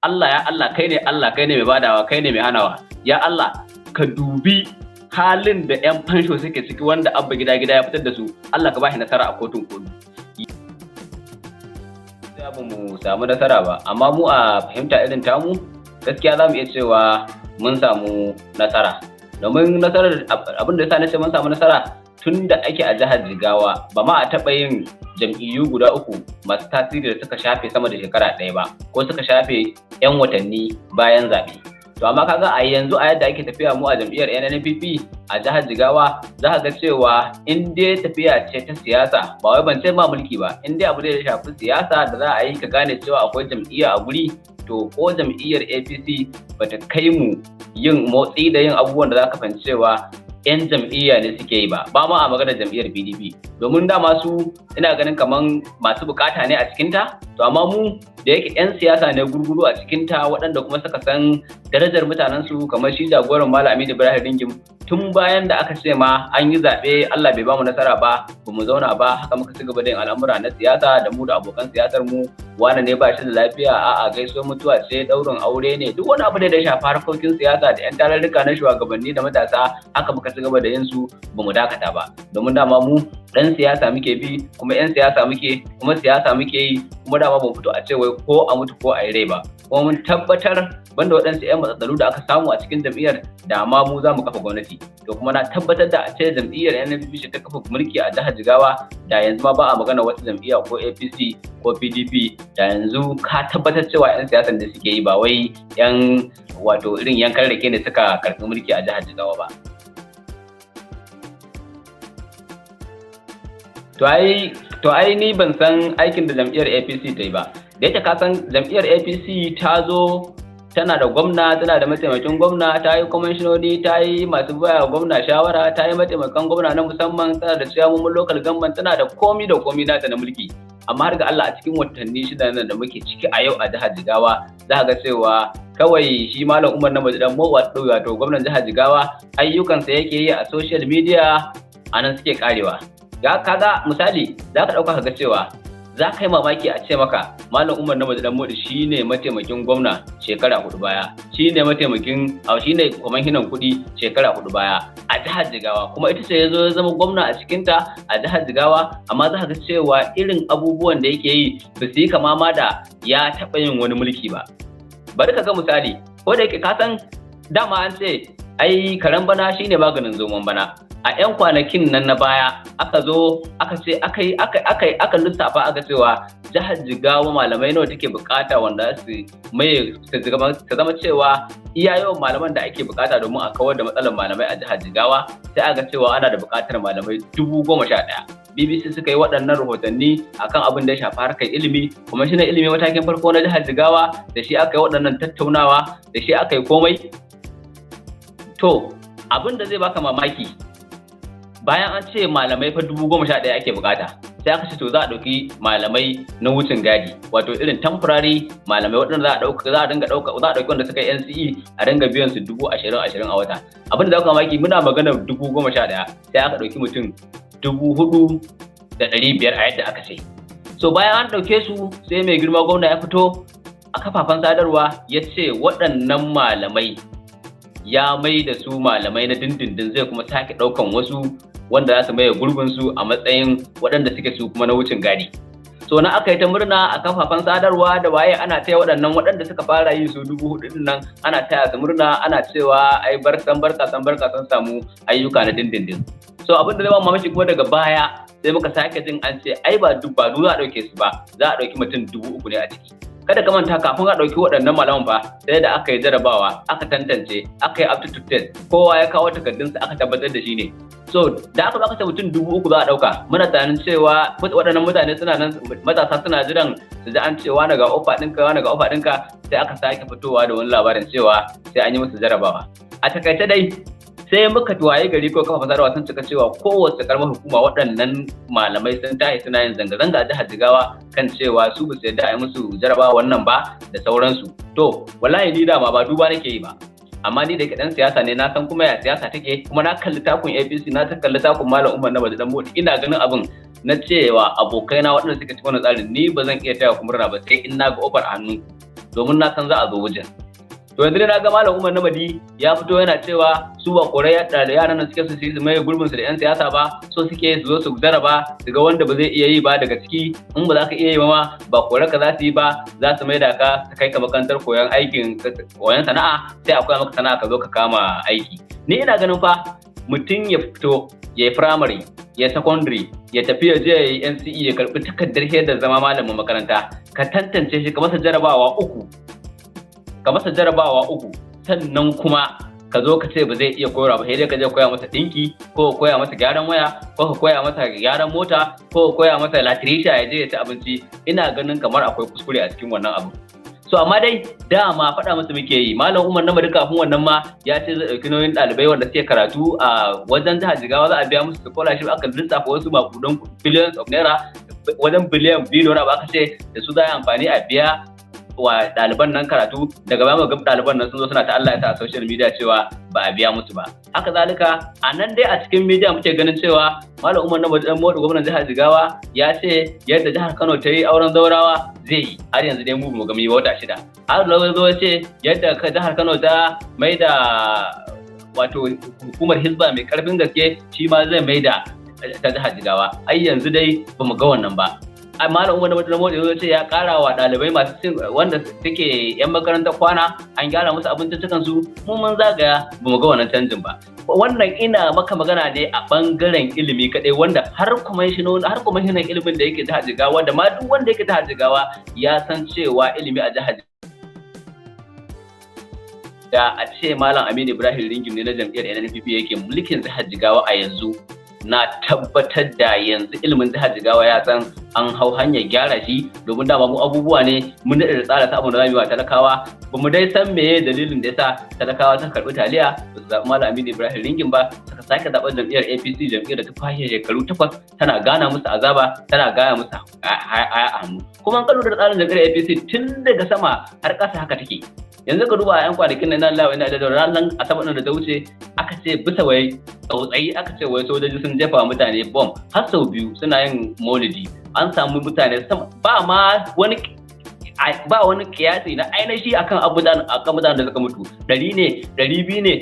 Allah, ya Allah, kai ne Allah, kai ne mai badawa, kai ne mai hanawa. Ya Allah, ka dubi halin da 'yan fansho suke ciki wanda Abba Gida Gida ya fitar da su. Allah ka ba shi nasara a kotun koli. Ba mu samu nasara ba, amma mu a fahimta irin tamu, gaskiya za mu iya cewa mun samu nasara. Domin nasarar, abin da yasa na ce mun samu nasara, tun da ake a jihar Jigawa ba ma a taɓa yin jam'iyyu guda uku masu tasiri da suka shafe sama da shekara 1 ba, ko suka shafe 'yan watanni bayan zaɓe. To amma kaga a yanzu, a yadda ake tafiya, mu a jam'iyyar NNPP a jihar Jigawa, za ka ga cewa in dai tafiya ce ta siyasa, ba wai ban ce ma mulki ba, in dai abu da ya shafi siyasa da za a yi ka gane cewa akwai jam'iyya a guri, to ko jam'iyyar APC bata kai mu yin motsi da yin abubuwan da za ka fahimci cewa 'yan jam'iyya ne suke yi ba. Ba ma a maganar jam'iyyar PDP, domin dama su ina ganin kaman masu bukata ne a cikinta. To amma mu da yake 'yan siyasa ne gurguru a cikinta, waɗanda kuma suka san darajar mutanen su, kamar shi jagoran Malam Aminu Ibrahim Ringim, tun bayan da aka ce ma an yi zaɓe Allah bai bamu nasara ba, ba mu zauna ba, haka muka ci gaba da yin al'amura na siyasa da mu da abokan siyasar mu. Wane ne ba shi da lafiya, a'a gaisuwar mutuwa ce, ɗaurin aure ne, duk wani abu da ya shafi harkokin siyasa da 'yan tarurruka na shugabanni da matasa, haka muka ci gaba da yin su, ba mu dakata ba. Domin dama mu dan siyasa muke bi, kuma 'yan siyasa muke, kuma siyasa muke yi, kuma dama ba mu fito a ce wai ko a mutu ko a yi rai ba. Kuma mun tabbatar, banda waɗansu 'yan matsaltsalu da aka samu a cikin jam'iyyar, da ma mu za mu kafa gwamnati. To kuma na tabbatar da a ce jam'iyyar NNPP ta kafa mulki a jihar Jigawa, da yanzu ma ba a magana wata jam'iyya ko APC ko PDP. Da yanzu ka tabbatar cewa 'yan siyasan da suke yi ba wai 'yan wato irin yankan rake ne suka karɓi mulki a jihar Jigawa ba. To ai ni ban san aikin da jam'iyyar APC ta yi ba. Da yake ka san jam'iyyar APC ta zo tana da gwamna, tana da mataimakin gwamna, ta yi kwamishinoni, ta yi masu baya gwamna shawara, ta yi mataimakan gwamna na musamman, tana da ciyamomin local government, tana da komi da komi nata na mulki. Amma har ga Allah, a cikin watanni 6 nan da muke ciki a yau a jihar Jigawa, za ga cewa kawai shi Malam Umar Namadi Dan wato gwamnan jihar Jigawa, ayyukansa yake yi a social media, a nan suke karewa. Ga kaga misali, za ka ɗauka ka ga cewa za ka yi mamaki a ce maka Malam Umar Namadi Dan Modi shine mataimakin gwamna shekara 4 baya, shine mataimakin a shine kwamishinan kuɗi shekara 4 baya a jihar Jigawa, kuma ita ce ya zo ya zama gwamna a cikinta a jihar Jigawa. Amma za ka ga cewa irin abubuwan da yake yi ba su yi kama ma da ya taɓa yin wani mulki ba. Bari ka ga misali, ko da yake ka san dama an ce ai karen bana shine maganin zomon bana. A 'yan kwanakin nan na baya aka zo aka ce aka yi aka aka aka lissafa, aka cewa jihar Jigawa malamai nawa take bukata wanda su mai su zama cewa iya yawan malaman da ake bukata domin a kawar da matsalar malamai a jihar Jigawa. Sai aka cewa ana da bukatar malamai 11,000. BBC suka yi waɗannan rahotanni akan abin da ya shafi harkar ilimi. Kwamishinan ilimi matakin farko na jihar Jigawa, da shi aka yi waɗannan tattaunawa, da shi aka yi komai. To abin da zai baka mamaki, bayan an ce malamai fa 11,000 ake bukata, sai aka ce to za a ɗauki malamai na wucin gadi, wato irin temporary malamai waɗanda za a ɗauka, za a dinga ɗauka, za a ɗauki wanda suka yi NCE, a dinga biyan su 20,000 a wata. Abin da za ku mamaki, muna maganar 11,000, sai aka ɗauki mutum 4,500 a yadda aka ce. So bayan an ɗauke su, sai mai girma gwamna ya fito a kafafen sadarwa ya ce waɗannan malamai ya mai da su malamai na dindindin, zai kuma sake ɗaukan wasu wanda za su maye gurbin su a matsayin waɗanda suke su kuma na wucin gadi. So na aka yi ta murna a kafafen sadarwa da waye, ana taya waɗannan waɗanda suka fara yi su 4,000 ɗin nan, ana taya su murna, ana cewa ai barkan barka san barka, sun samu ayyuka na dindindin. So abin da zai ba mamaki kuma, daga baya sai muka sake jin an ce ai ba duk ba za a ɗauke su ba, za a ɗauki mutum 3,000 ne a ciki. Kada ka manta, kafin a ɗauki waɗannan malaman fa sai da aka yi jarabawa, aka tantance, aka yi aptitude test, kowa ya kawo takardunsa, aka tabbatar da shi ne. So da aka baka ce mutum 3,000 za a ɗauka, muna tunanin cewa waɗannan mutane suna nan, matasa suna jiran su ji an ce wani ga offer ɗinka, wani ga offer ɗinka. Sai aka sake fitowa da wani labarin cewa sai an yi musu jarabawa. A takaice dai, sai muka waye gari ko kafafen sadarwa sun cika cewa kowace karamar hukuma waɗannan malamai sun tashi suna yin zanga-zanga a jihar Jigawa kan cewa su ba su yarda a yi musu jarabawa wannan ba da sauransu. To wallahi ni dama ba duba nake yi ba, amma ni da ke dan siyasa ne, na san kuma ya siyasa take, kuma na kalli takun APC, na ta kalli takun Malam Umar Namadi Dan Modi, ina ganin abin na cewa abokaina waɗanda suka ci wannan tsarin, ni ba zan iya taya ku murna ba sai in na ga offer a hannunku. domin na san za a zo wajen. To yanzu dai na ga Malam Umar Namadi ya fito yana cewa su ba korai da yaran nan suke su yi mai gurbin su da yan siyasa ba, so suke su zo su jaraba su ga wanda ba zai iya yi ba daga ciki. In ba za ka iya yi ba ma ba korai ka za su yi ba, za su maida ka su kai ka makarantar koyon aikin koyon sana'a, sai akwai maka sana'a ka zo ka kama aiki. Ni ina ganin fa mutum ya fito ya yi primary, ya secondary, ya tafi ya je ya yi NCE, ya karbi takardar shaidar zama malamin makaranta, ka tantance shi, ka masa jarabawa uku, sannan kuma ka zo ka ce ba zai iya koyarwa ba, sai dai ka je koya masa dinki, ko ka koya masa gyaran waya, ko ka koya masa gyaran mota, ko ka koya masa latirisha ya je ya ci abinci. Ina ganin kamar akwai kuskure a cikin wannan abu. So amma dai dama faɗa musu muke yi. Malam Umar Namadi kafin wannan ma ya ce zai ɗauki nauyin ɗalibai wanda suke karatu a wajen jihar Jigawa, za a biya musu scholarship. Aka lissafa wasu makudan billions of naira, wajen biliyan 2 da wani abu, aka ce da su za a yi amfani a biya wa ɗaliban nan karatu. Daga baya ga ɗaliban nan sun zo suna ta Allah ya sa a social media cewa ba a biya musu ba. Haka zalika a nan dai a cikin media muke ganin cewa Malam Umar Namadi dan Modu, gwamnan jihar Jigawa, ya ce yadda jihar Kano ta yi auren zaurawa zai yi. Har yanzu dai mu bamu gami ba, wata 6. Har da zo ya ce yadda jihar Kano ta mai da wato hukumar Hizba mai karfin gaske, shi ma zai mai da ta jihar Jigawa. Ai yanzu dai bamu ga wannan ba. Malam Umar Namadi Modu ya ce ya kara wa ɗalibai masu cin wanda suke yan makarantar kwana, an gyara musu abinciccikan su. Mu mun zagaya bamu ga wannan canjin ba. Wannan ina maka magana ne a bangaren ilimi kaɗai, wanda har kwamishinan ilimin da yake jihar Jigawa da ma duk wanda yake jihar Jigawa ya san cewa ilimi a jihar da a ce Malam Aminu Ibrahim Ringim ne na jam'iyyar NNPP yake mulkin jihar Jigawa a yanzu, na tabbatar da yanzu ilimin jihar Jigawa ya san an hau hanyar gyara shi, domin dama mu abubuwa ne mun daɗe da tsara ta abin da zamu yi wa talakawa. Ba mu dai san meye dalilin da yasa talakawa suka karɓi taliya ba su zaɓi Malam Aminu Ibrahim Ringim ba, suka sake zaɓar jam'iyyar APC, jam'iyyar da ta kwashe shekaru 8 tana gana musu azaba, tana gaya musu aya a hannu. Kuma an kallo da tsarin jam'iyyar APC tun daga sama har ƙasa haka take. Yanzu ka duba a yan kwanakin nan, Allah ina da ranar Asabar da ta wuce, aka ce bisa wai tsautsayi, aka ce wai sojoji sun jefa wa mutane bom har sau 2 suna yin maulidi. An samu mutane ba ma wani ba wani kiyasi na ainihi akan abudan akan mutanen da suka mutu, 100 ne, 200 ne,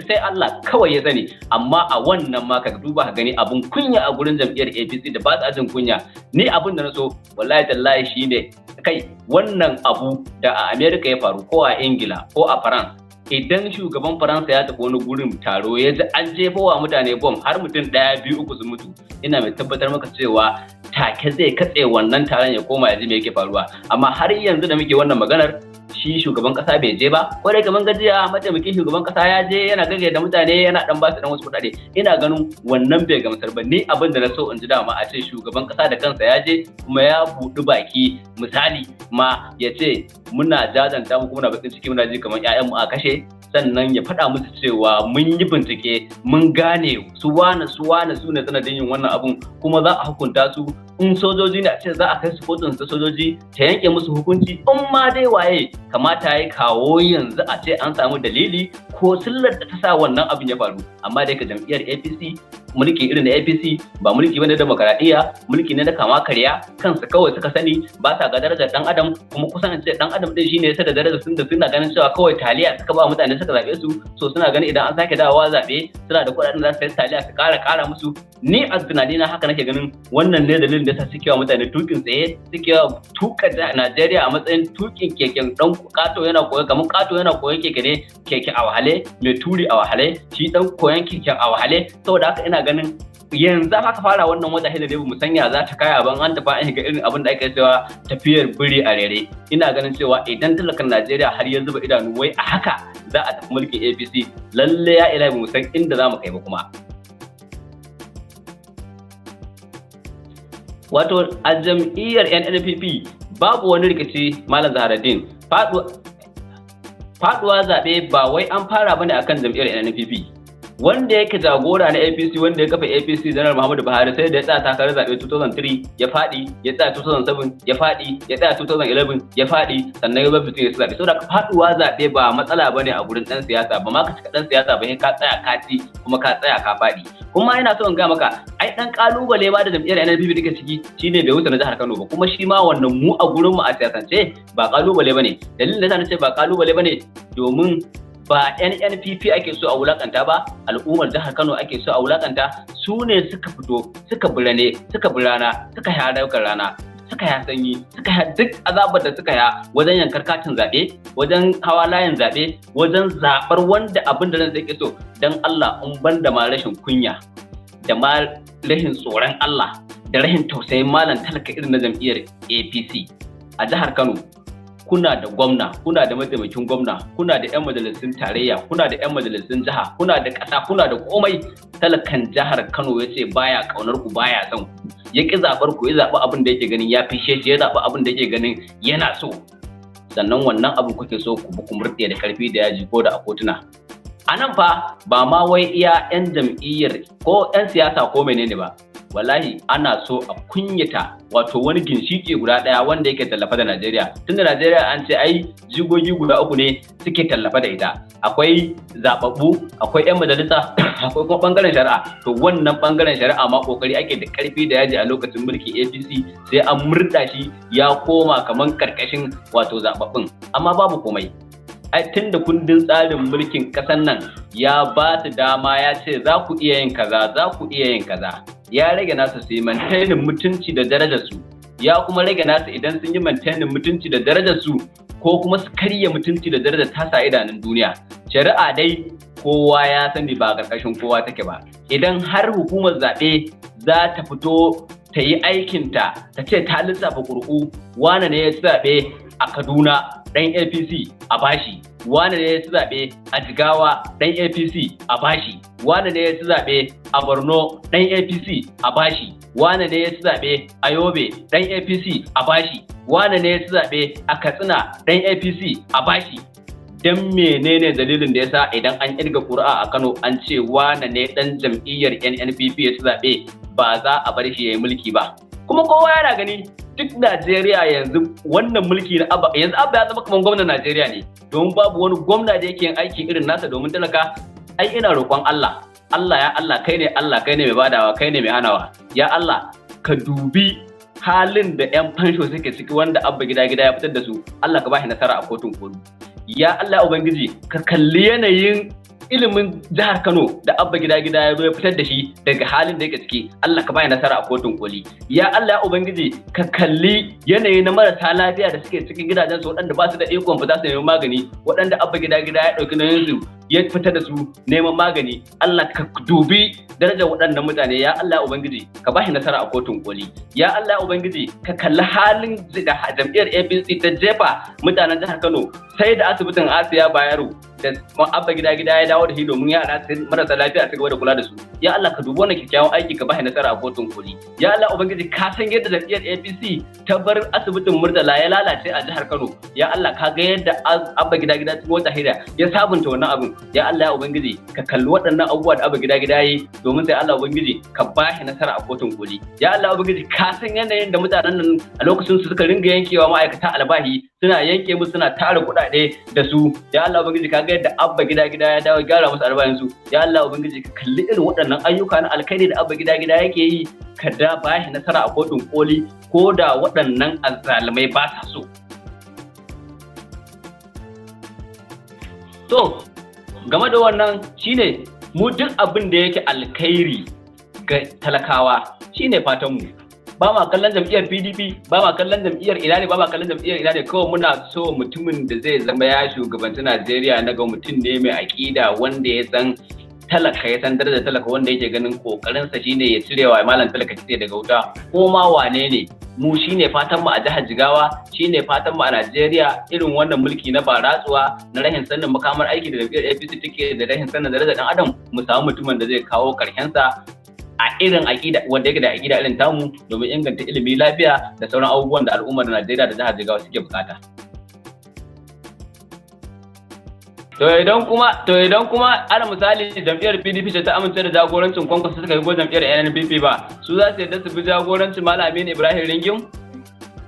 sai Allah kawai ya sani. Amma a wannan ma ka duba ka gani abun kunya a gurin jam'iyyar APC da ba su jin kunya. Ni abun da na so wallahi tallahi shine kai wannan abu da a America ya faru, ko a Ingila, ko a France, idan shugaban Faransa ya tafi wani gurin taro ya ji an jefa wa mutane bom har mutum 1, 2, 3 sun mutu, ina mai tabbatar maka cewa take zai katse wannan taron ya koma ya ji me yake faruwa. Amma har yanzu da muke wannan maganar, shi shugaban kasa bai je ba. Ko dai kaman gajiya, mataimakin shugaban kasa ya je yana gaggaye da mutane, yana dan basu dan wasu kuɗaɗe. Ina ganin wannan bai gamsar ba. Ni abin da na so in ji dama a ce shugaban kasa da kansa ya je kuma ya buɗi baki, misali ma ya ce muna jajanta mu, muna bakin ciki, muna ji kamar ƴaƴanmu a kashe, sannan ya faɗa musu cewa mun yi bincike mun gane su wane su wane su ne sanadin yin wannan abun, kuma za a hukunta su. In sojoji ne, a ce za a kai su kotun su sojoji ta yanke musu hukunci. In ma dai waye, kamata ya kawo yanzu a ce an samu dalili ko sillar da ta sa wannan abin ya faru. Amma dai ka jam'iyyar APC, mulki irin na APC ba mulki bane demokaradiyya, mulki ne na kama karya, kansu kawai suka sani, ba sa ga darajar dan adam. Kuma kusan ce dan adam din shine yasa da darajar sun da suna ganin cewa kawai taliya suka ba mutane suka zabe su, so suna ganin idan an sake dawowa zabe suna da kuɗaɗen za su sayi taliya su ƙara musu. Ni a tunanina haka nake ganin wannan ne dalilin da yasa suke wa mutane tukin tsaye, suke wa tuka Najeriya a matsayin tukin keken dan kato yana koyo, kamar kato yana koyon keke ne, keke a wahale, mai turi a wahale, shi dan koyon keken a wahale. Saboda haka ina ganin yanzu aka fara wannan wata hidda dai bamu sanya za ta kaya ban an tafi an shiga irin abin da ake cewa tafiyar biri a rere. Ina ganin cewa idan talakan Najeriya har ya zuba idanu wai a haka za a tafi mulkin APC, lalle ya ila bamu san inda za mu kai ba. Kuma wato a jam'iyyar NNPP babu wani rikici, Malam Zaharaddin. Faduwa zaɓe ba wai an fara bane akan jam'iyyar NNPP. Wanda yake jagora na APC, wanda ya kafa APC, Janar Muhammadu Buhari, sai da ya tsaya takarar zaɓe 2003 ya faɗi, ya tsaya 2007 ya faɗi, ya tsaya 2011 ya faɗi, sannan ya zo fito ya zaɓe. Saboda faɗuwa zaɓe ba matsala bane a gurin ɗan siyasa, ba ma ka cika ɗan siyasa ba sai ka tsaya ka ci kuma ka tsaya ka faɗi. Kuma ina so in ga maka, ai ɗan ƙalubale ma da jam'iyyar NNPP take ciki shine bai wuce na jihar Kano ba, kuma shi ma wannan mu a gurin mu a siyasance ba ƙalubale bane. Dalilin da yasa nace ba ƙalubale bane, domin ba NNPP ake so a wulakanta ba, al'ummar jihar Kano ake so a wulakanta. Su ne suka fito, suka birane, suka birana, suka ya daukar rana, suka ya sanyi, suka ya duk azabar da suka ya wajen yankar katin zaɓe, wajen hawa layin zaɓe, wajen zaɓar wanda abin da zan ke so. Don Allah, in ban da ma rashin kunya da ma rashin tsoron Allah da rashin tausayin malam talaka irin na jam'iyyar APC a jihar Kano, kuna da gwamna, kuna da mataimakin gwamna, kuna da 'yan majalisun tarayya, kuna da 'yan majalisun jiha, kuna da ƙasa, kuna da komai. Talakan jihar Kano ya ce baya ƙaunar ku, baya son ku, ya ƙi zaɓar ku, ya zaɓi abin da yake ganin ya fishe shi, ya zaɓi abin da yake ganin yana so. Sannan wannan abin kuke so ku bi ku murɗe da ƙarfi da yaji ko da a kotuna. A nan fa ba ma wai iya 'yan jam'iyyar ko 'yan siyasa ko menene ba, wallahi ana so a kunyata wato wani ginshiki guda ɗaya wanda yake tallafa da Najeriya. Tunda Najeriya an ce ai jigogi guda uku ne suke tallafa da ita, akwai zababbu, akwai 'yan majalisa, akwai kuma bangaren shari'a. To wannan bangaren shari'a ma kokari ake da karfi da yaji a lokacin mulkin APC sai an murda shi ya koma kaman karkashin wato zababbun. Amma babu komai, ai tunda kundin tsarin mulkin ƙasar nan ya ba su dama, ya ce za ku iya yin kaza, za ku iya yin kaza, ya rage nasu su yi maintaining mutunci da darajar su. Ya kuma rage nasu idan sun yi maintaining mutunci da darajar su ko kuma su karya mutunci da darajar tasa idanun duniya. Shari'a dai kowa ya sani ba ƙarƙashin kowa take ba. Idan har hukumar zaɓe za ta fito ta yi aikinta, ta ce ta lissafa ƙuri'u, wane ne ya ci zaɓe a Kaduna ɗan APC, a bashi, wane ne ya ci zaɓe a Jigawa ɗan APC, a bashi, wane ne ya ci zaɓe a Borno ɗan APC, a bashi, wane ne ya ci zaɓe a Yobe ɗan APC, a bashi, wane ne ya ci zaɓe a Katsina ɗan APC, a bashi, dan menene dalilin da yasa idan an kirga ƙuri'a a Kano an ce wane ne ɗan jam'iyyar NNPP ya ci zaɓe ba za a bar shi ya yi mulki ba? Kuma kowa yana gani duk Najeriya yanzu wannan mulki na Abba, yanzu Abba ya zama kamar gwamnan Najeriya ne, domin babu wani gwamna da yake yin aiki irin nasa domin talaka. Ai ina roƙon Allah, Allah ya Allah, kai ne Allah, kai ne mai badawa, kai ne mai hanawa. Ya Allah, ka dubi halin da 'yan fansho suke ciki wanda Abba gida gida ya fitar da su. Allah ka bashi nasara a kotun koli. Ya Allah Ubangiji, ka kalli yanayin ilimin jihar Kano da Abba gida gida ya zo ya fitar da shi daga halin da yake ciki. Allah ka bayi nasara a kotun koli. Ya Allah ya Ubangiji, ka kalli yanayi na marasa lafiya da suke cikin gidajen su, waɗanda ba su da ikon fita su nemi magani, waɗanda Abba gida gida ya ɗauki nauyin su ya fita da su neman magani. Allah ka dubi darajar waɗannan mutane. Ya Allah Ubangiji, ka bashi nasara a kotun koli. Ya Allah Ubangiji, ka kalli halin da jam'iyyar APC ta jefa mutanen jihar Kano, sai da asibitin Asiya Bayero da Abba gida gida ya dawo da shi domin yara marasa lafiya su gaba da kula da su. Ya Allah, ka dubi wannan kyakkyawan aiki, ka bashi nasara a kotun koli. Ya Allah Ubangiji, ka san yadda jam'iyyar APC ta bar asibitin Murtala ya lalace a jihar Kano. Ya Allah, ka ga yadda Abba gida gida cikin wata hira ya sabunta wannan abin. Ya Allah ya Ubangiji, ka kalli waɗannan abubuwa da Abba gida gida yi domin sai Allah Ubangiji ka bashi nasara a kotun koli. Ya Allah Ubangiji, ka san yanayin da mutanen nan a lokacin su suka ringa yankewa ma'aikata albahi, suna yanke musu, suna tara kuɗaɗe da su. Ya Allah Ubangiji, ka ga yadda Abba gida gida ya dawo gyara musu albahin su. Ya Allah Ubangiji, ka kalli irin waɗannan ayyuka na alkhairi da Abba gida gida yake yi, ka da bashi nasara a kotun koli ko da waɗannan azzalumai ba sa so. To game da wannan shine mu duk abin da yake alkhairi ga talakawa shine fatan mu. Ba ma kallon jam'iyyar PDP, ba ma kallon jam'iyyar ina ne, ba ma kallon jam'iyyar ina ne, kawai muna so mutumin da zai zama ya shugabanci Najeriya na ga mutum ne mai aƙida, wanda ya san talaka, ya san darajar talaka, wanda yake ganin kokarinsa shine ya cirewa malam talaka kitse daga wuta, ko ma wane ne. Mu shine fatan mu a jihar Jigawa, shine fatan mu a Najeriya. Irin wannan mulki na baratsuwa, na rahin sanin makamar aiki da jam'iyyar APC take da rahin sanin darajar dan adam, mu samu mutumin da zai kawo karshen sa a irin aƙida wanda yake da aƙida irin tamu, domin inganta ilimi, lafiya da sauran abubuwan da al'ummar Najeriya da jihar Jigawa suke bukata. To idan kuma ala misali jam'iyyar PDP ce ta amince da jagorancin Kwankwaso suka yi ko jam'iyyar NNPP ba, su za su yarda su bi jagorancin Malam Aminu Ibrahim Ringim?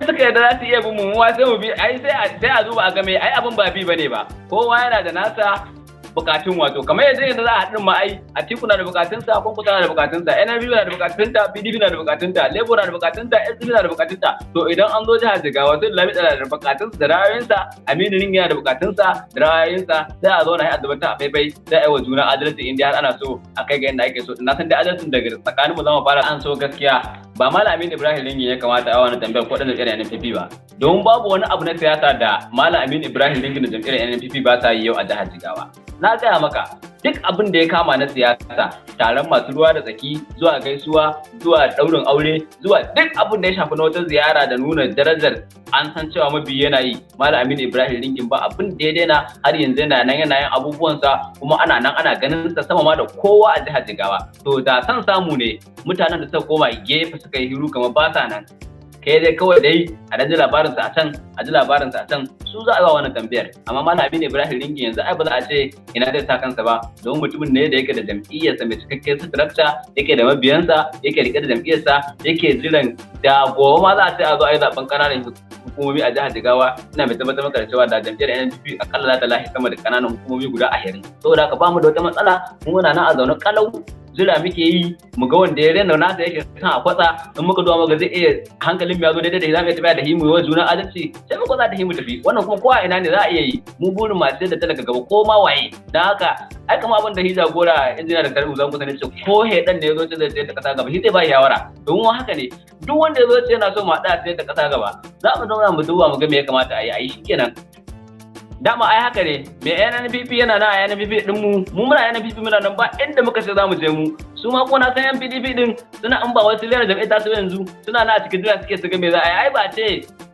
Suka yarda za su iya bin mu sai mu bi, ai sai a zuba a game, ai abin ba bi bane ba. Kowa yana da nasa bukatun, wato kamar yadda yanzu za a haɗin ma, ai Atiku na da bukatunsa, Kwankwaso na da bukatunsa, NNPP na da bukatunta, PDP na da bukatunta, Labour na da bukatunta, SDP na da bukatunta. To idan an zo jihar Jigawa, sai Lamido na da bukatunsa da ra'ayoyinsa, Aminu Ringim yana da bukatunsa da ra'ayoyinsa, sai a zauna a zuba ta a faifai, sai a yi wa juna adalci inda har ana so a kai ga yadda ake so. Na san dai adalcin daga tsakanin mu zama fara an so gaskiya. Ba Malam Aminu Ibrahim Ringim ya kamata a wani tambayar ko ɗan jam'iyyar NNPP ba, domin babu wani abu na siyasa da Malam Aminu Ibrahim Ringim da jam'iyyar NNPP ba sa yi yau a jihar Jigawa. Na gaya maka, duk abin da ya kama na siyasa, taron masu ruwa da tsaki, zuwa gaisuwa, zuwa ɗaurin aure, zuwa duk abin da ya shafi na wata ziyara da nuna darajar an san cewa mabiyi yana yi, Malam Aminu Ibrahim Ringim ba abin da ya daina. Har yanzu yana nan yana yin abubuwansa, kuma ana nan ana ganin sa sama ma da kowa a jihar Jigawa. To da san samu ne mutanen da suka koma gefe suka yi hiru kamar ba sa nan, kai dai kawai dai a ji labarinsa a can, a ji labarinsa a can, su za a ba wannan tambayar. Amma Malam Aminu Ibrahim Ringim yanzu ai ba za a ce ina zai sa kansa ba, don mutumin ne da yake da jam'iyyarsa mai cikakken structure, yake da mabiyansa, yake rike da jam'iyyarsa, yake jiran da gobe ma za a ce a zo a yi zaben ƙananan hukumomi a jihar Jigawa. Ina mai tabbatar maka da cewa da jam'iyyar NNPP akalla za ta lashe sama da ƙananan hukumomi guda 20. Saboda haka ba mu da wata matsala, mu muna nan a zaune kalau, jira muke yi mu ga wanda ya rena nasa yake kan a kwatsa. In muka duba muga zai iya hankalin mu ya zo daidai da za mu iya tafiya da himu wa juna adalci, sai mu kwatsa da himu tafi. Wannan kuma kowa ina ne za a iya yi. Mu burin masu da talaka gaba ko ma waye. Dan haka ai kamar abin da shi jagora injiniya da karbu zan kusa ne ce ko hedan ne ya zo ce zai tsaye da kasa gaba, shi zai ba shawara. Domin haka ne, duk wanda ya zo ce yana so mu haɗa tsaye da kasa gaba, za mu zauna mu duba mu ga me ya kamata a yi, a yi shikenan. Dama ai haka ne, mai NNPP yana na a NNPP din mu, mu muna NNPP, muna nan, ba inda muka ce za mu je mu. Su ma ko na san yan PDP din suna in ba wasu lera jami'a ta su yanzu suna na a cikin jira suke su ga me za a yi. Ai ba ce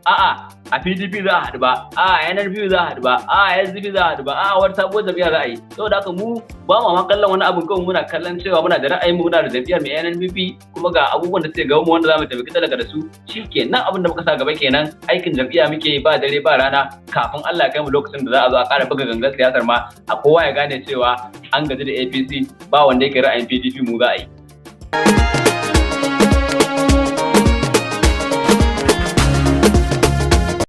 a'a a PDP za a haɗu ba, a'a NNPP za a haɗu ba, a'a SDP za a haɗu ba, a'a wata sabuwar jam'iyya za a yi. Saboda haka mu ba mu ma kallon wani abu, kawai muna kallon cewa muna da ra'ayin mu, muna da jam'iyyar mai NNPP, kuma ga abubuwan da suke gaban mu wanda za mu tafi talaka da su. Shikenan, abin da muka sa gaba kenan. Aikin jam'iyya muke yi ba dare ba rana, kafin Allah ya kai mu lokacin da za a zo a ƙara buga gangar siyasar ma a kowa ya gane cewa an gaji da APC, ba wanda yake ra'ayin PDP, mu za a yi.